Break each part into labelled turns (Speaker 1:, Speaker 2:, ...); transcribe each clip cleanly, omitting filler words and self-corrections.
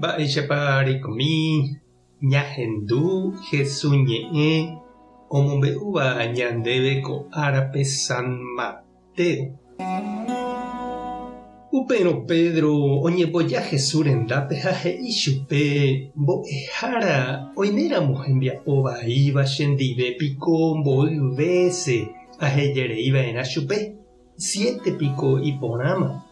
Speaker 1: Mba'éichapa reikomi ñahendu Hesu ñe'ẽ omombe'úva ñandéve ko árape San Mateo? Upérõ Pedro oñemboja Hesu rendápe ha he'i chupe, Mbo'ehára, oiméramo hembiapo vaíva chendive piko mboy vése ahejerei va'erã chupe? Siete piko iporãma?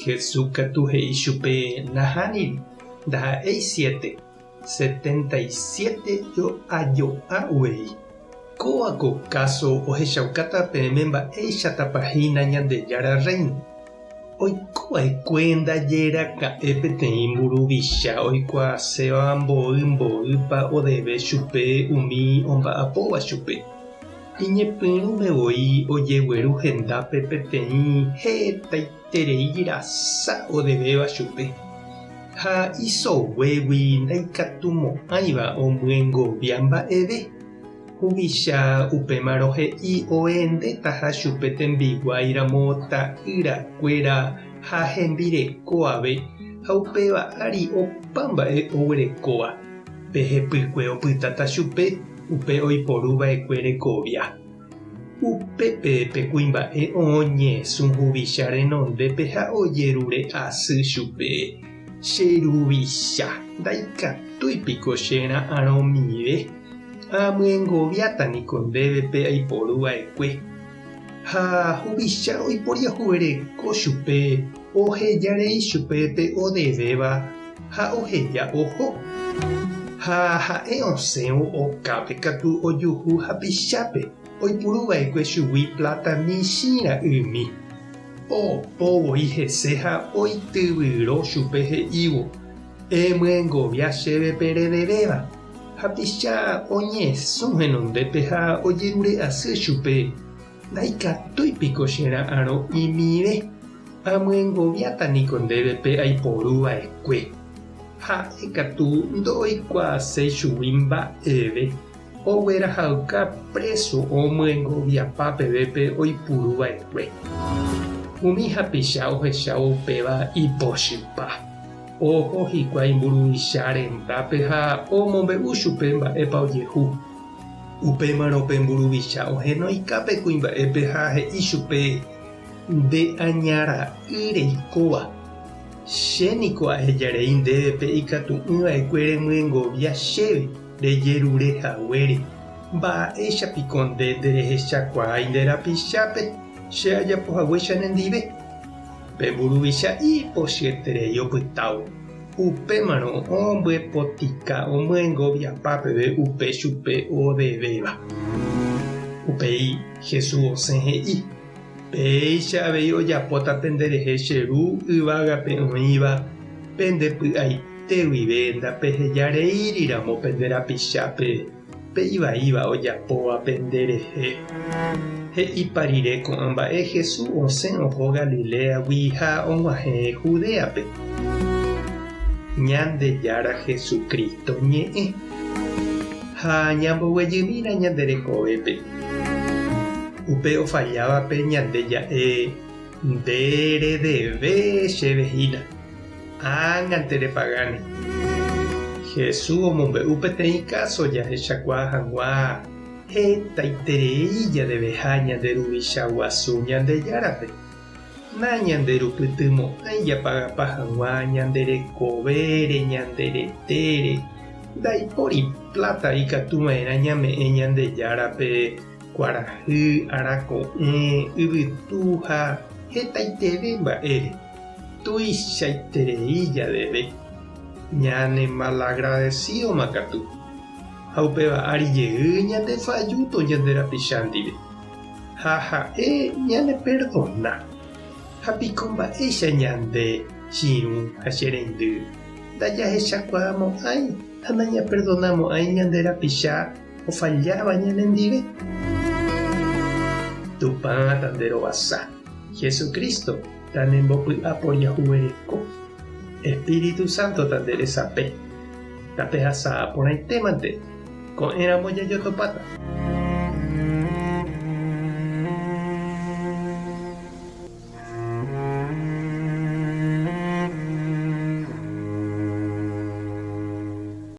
Speaker 1: Jesús katu he'i chupe, Nahániri, ndaha'éi siete, 77 jo'ajo'a uvei. Kóva ko káso ohechaukáta peẽme mba'éichatapa hína Ñandejára Rréino. Oiko va'ekue ndaje raka'e peteĩ mburuvicha oikuaaséva mboy mboýpa odeve chupe umi omba'apóva chupe. Iñepyrũme voi ojegueru hendápe peteĩ hetaiterei rasa odevéva chupe, ha isoguégui ndaikatumo'ãiva omyengovia mba'eve. Huvicha upémarõ he'i oendetaha chupe tembiguái ramo ta'yrakuéra ha hembireko ave, ha upéva ári opa mba'e oguerekóva. Pe hepykue opytáta chupe upe oiporu va'ekue rekovia. Upépe pe kuimba'e oñesũ huvicha renondépe ha ojerure asy chupe, Che ruvicha, ndaikatúi piko che ra'arõmive, amyengoviáta niko ndéve pe aiporu va'ekue. Ha huvicha oiporiahuvereko chupe, oheja rei chupe pe odevéva ha oheja oho. Ha ha'e osẽvo okápe katu ojuhu hapichápe oipuru va'ekue chugui pláta michĩ ra'ymi. Opo voi hese ha oityvyro chupe he'ívo, Emyengovia chéve pe redevéva. Hapicha oñesũ henondépe ha ojerure asy chupe, Ndaikatúi piko che ra'arõ imive, amyengoviáta niko ndéve pe aiporu va'ekue. Ha'e katu ndoikuaaséi chugui mba'eve, oguerahauka préso omyengoviapa peve pe oipuru va'ekue. Umi hapicha ohechávo upéva ipochypa. Oho hikuái mburuvicha rendápe ha omombe'u chupe mba'épa ojehu. Upémarõ pe mburuvicha ohenoika pe kuimba'épe ha he'i chupe, Nde aña ra'y reikóva, che niko ahejarei ndéve pe ikatu'ỹ va'ekue remyengovia chéve rejerure haguére. Mba'éicha piko nde nderehechakuaái nde rapichápe che ajapo haguéicha nendive? Pe mburuvicha ipochyeterei opytávo. Upémarõ ombyepotika omyengoviapa peve upe chupe odevéva. Upéi Jesús osẽ he'i, Péicha avei ojapóta penderehe che Ru yvágape oĩva, pende py'aite guive ndapeheja reíri ramo pende rapichápe pe ivaíva ojapóva penderehe. He'ipa rire ko'ã mba'e Jesús osẽ oho Galiléagui ha og̃uahẽ Judéape. Ñandejára Jesucristo ñe'ẽ. Ha ñamboguejymína ñande rekovépe. Upe ofallávape ñande ja'e, Nde redeve chéve hína. Ág̃ante repagáne. Jesús omombe'u peteĩ káso jahechakuaa hag̃ua hetaiterei jadeveha ñande Ruvicha Guasu Ñandejárape. Nañanderupytymo'ãi japagapa hag̃ua ñande rekovére, ñande retére. Ndaipóri pláta ikatuva'erã ñame'ẽ Ñandejárape kuarahy, arako'ẽ, yvytu ha hetaiteve mba'ére. Tuichaiterei jadeve, ñanemalagradesídoma katu, ha upéva ári jey ñandefajúto ñande rapicha ndive, ha ha'e ñaneperdona. Ha piko mba'éicha ñande, che irũ ha che reindy, ndajahechakuaamo'ãi ha nañaperdonamo'ãi ñande rapicha ofalláva ñanendive? Tupã tanderovasa. Jesucristo tanembopy'a poriahuvereko, Espíritu Santo tande resape. Tapehasa porãitémante, ko'ẽramo jajotopáta.